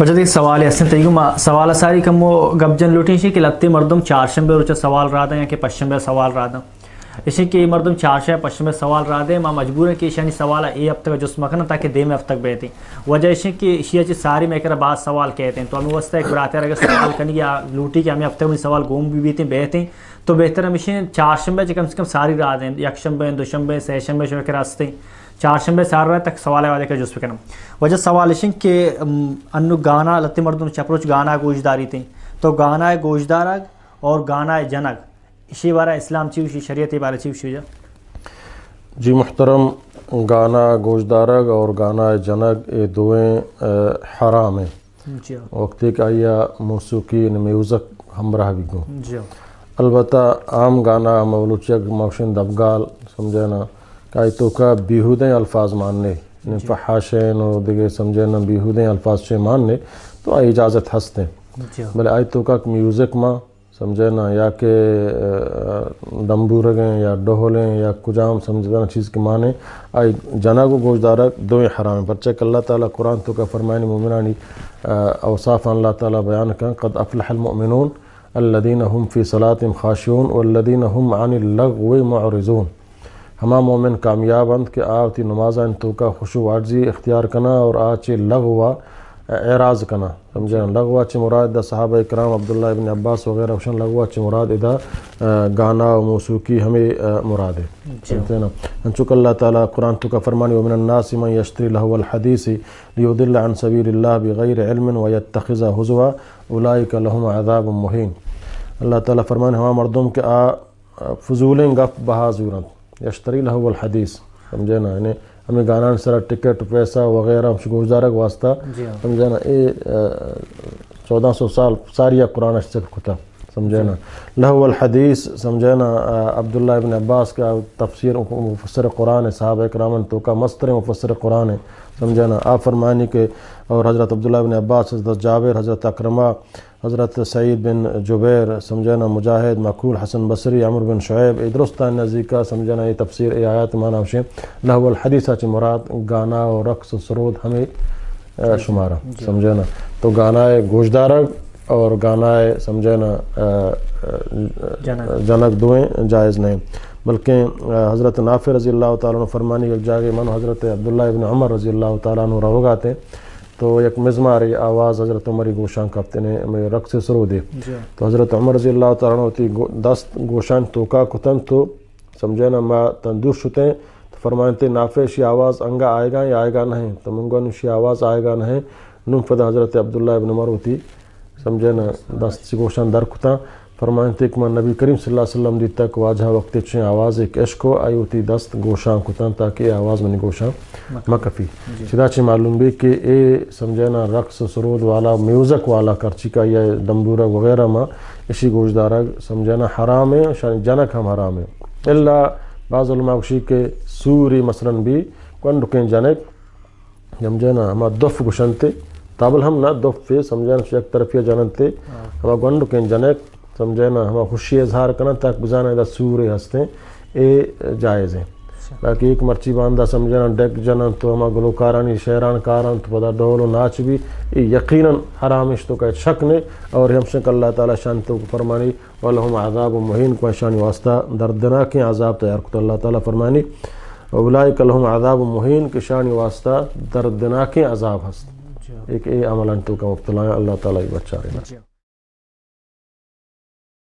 واجہ دگہ سوالے ہستیں تئی گوں، ما سوال ءَ ساری کمو گپ جن لوٹیں، ایشی کہ لہتے مردم چارشنبے روچ ءَ سوال راہ داں یا کہ پشنبے ءَ سوال راہ داں۔ ایشی کہ مردم چارشنبے پشنبے ءَ سوال راہ دیں، ما مجبور ایں کہ ایشانی سوال ءَ اے ہفتگ ءَ جست مکناں تاکہ دیم ہفتگ بیتیں۔ وجہ ایشی کہ ایشی ءَ چہ ساری مئے کرا باز سوال کئیتیں، تو ہمے واسطہ یک براترے اگر سوال کنگی آ لوٹی کہ ہمے ہفتگ منی سوال گون بہ بیتیں بیتیں، تو بہتر ہمیشیں چارشنبے چہ کم سے کم ساری راہ دیں، یک شنبے، دو شنبے، سہ شنبے شمئے کرا ہستیں۔ چارشنبے سار رہے تک سوال ءَ وعدے کہ جست بکنم۔ واجہ سوال ایشیں کہ، ام، انو گانا لہتے مردم چپ روچ گانا گوشداریتیں، تو گانا گوشدارگ اور گانا جنگ، ایشی بارہ اسلام چی گوشی، شریعت بارہ چی گوشی واجہ؟ جی محترم، گانا گوشدارگ اور گانا جنگ اے دوئیں، اے، حرام ہیں۔ جی۔ وقتی کہ آئی ءَ موسیقی، یعنی میوزک ہمراہ بی گوں۔ جی۔ البتہ عام گانا ہم بلوچی ءَ ما گوشیں دبگال، سمجھے نا، کہ آئی توکا بیہودیں الفاظ مان نے، یعنی جی۔ فحاشیں و دگہ سمجھے نا بیہودیں الفاظ چے مان نے، تو آئی اجازت ہستیں۔ جی۔ بلے آئی توکا کہ میوزک ما سمجھے نا، یا کہ، آ، ڈمبورگیں یا ڈہلیں یا کجام سمجھے نا چیز کہ مانے، آئی جنگ و گوشدارگ دوئیں حرام ہیں۔ پرچہ کہ اللہ تعالیٰ قرآن توکا فرمائنی مومنانی، آ، اوصاف اللہ تعالیٰ بیان کن، قد افلح المؤمنون الذين هم في صلاتهم خاشعون والذين هم عن اللغو معرضون۔ ہما مومن کامیاب انت کہ آ وتی نمازانی توکا خشوع و عاجزی اختیار کناں اور آ چہ لغو ءَ اعراض کناں۔ سمجھے نا؟ لغو ءَ چہ مراد دا صحابہ کرام عبداللہ ابن عباس وغیرہ گوشن، لغو ءَ چہ مراد ادا، آ، گانا و موسیقی ہمے، آ، مراد ہے۔ جی۔ سمجھے نا؟ انچو کہ اللہ تعالیٰ قرآن توکا فرمانی، ومن الناس من يشتري لهو الحديث ليضل عن سبيل الله بغير علم ويتخذه هزوا اولئك لهم عذاب مهين۔ اللہ تعالیٰ فرمانی، ہما مردم کہ آ فضولیں گپ بہا زورنت، یشتری لہو الحدیث، سمجھے نا، یعنی ہمیں گانان سرا ٹکٹ، پیسہ وغیرہ ہمش گوشدارگ واسطہ، جی ہاں۔ سمجھے نا، اے، آ، چودہ سو سال ساری قرآن اش ذکر کتا، سمجھے جی۔ نا۔ لہو الحدیث، سمجھے نا، آ، عبداللہ ابن عباس کا تفسیر، مفسر قرآن ہے، صحابہ کرام توکا مستر مفسر قرآن ہے، سمجھے نا۔ آپ فرمانی کہ اور حضرت عبداللہ ابن عباس، حضرت جابر، حضرت عکرمہ، حضرت سعید بن جبیر، سمجھے نا، مجاہد، مکحول، حسن بصری، عمرو بن شعیب، اے درستان نزیکا، سمجھے نا، اے تفسیر، اے آیات مانا ہمشیں، لہو الحدیث چہ مراد گانا و رقص و سرود ہمیں، آ، جی، شمارا، جی۔ سمجھے نا۔ تو گانا ہے گوشدارگ اور گانا ہے، سمجھے نا، آ، آ، جنگ۔ جنگ دوئیں جائز نہیں۔ بلکہ، آ، حضرت نافع رضی اللہ تعالیٰ عنہ فرمانی، یک جاگے من حضرت عبداللہ ابن عمر رضی اللہ تعالیٰ عنہ روگاتے، تو یک مزمارے آواز حضرت عمری گوشاں کپتنے، ہمے رقص سرودے۔ جی۔ تو حضرت عمر رضی اللہ تعالیٰ عنہ وتی گو-، دست گوشان توکا کتن تو سمجھے نا ما تندور شتیں، تو فرمائنتے نافع شی آواز انگا آئیگا یا آئیگا نہیں، تو من گوان شی آواز آئیگا نہیں۔ نون پدا حضرت عبداللہ ابن عمر وتی سمجھے نا، دست چہ گوشان در کتاں۔ فرمائنتے کہ من نبی کریم صلی اللہ علیہ وسلم دیتگ کہ واجہ وقتے چیں آوازے کہ اشکو، آئی وتی دست گوشان کتاں تاکہ اے آواز منی گوشان مکفی۔ مکفی۔ جی۔ چدا چہ معلوم بی کہ اے سمجھے نا رقص و سرود والا، میوزک والا کرچی کا یا دمبورگ وغیرہ ما اشی گوشدارگ سمجھے نا حرام ہے، شانی جنک ہم حرام ہے۔ الا بعض علماء گوشی کہ سوری مثلاً بی گونڈکیں جنک سمجھے نا، ہما دف گوشنتے، تابل ہم نہ، دفے سمجھے نا، یک طرفی جننتے، ہاں۔ ہما گونڈکیں جنک سمجھے نا، ہما خوشی اظہار کنن تاکہ بزانن ادا سورے ہستیں، اے جائز ہیں۔ اچھا۔ باقی ایک مرچی باندا سمجھے نا، ڈیک جنن تو ہما گلوکارانی شعران کارن تو پدا ڈول و ناچ بھی، اے یقیناً حرام اش تو کہ شک نے، اور ہمشک اللہ تعالیٰ شان تو فرمانی، ولهم عذاب مهين، کہ شانی واسطہ دردناکیں عذاب تیار کت۔ اللہ تعالیٰ فرمانی، اولئک لهم عذاب مهين، کہ شانی واسطہ دردناکیں عذاب ہست۔ جی۔ ایک اے عملان تو کا مبتلا ہیں، اللہ تعالیٰ بچارے۔ جی۔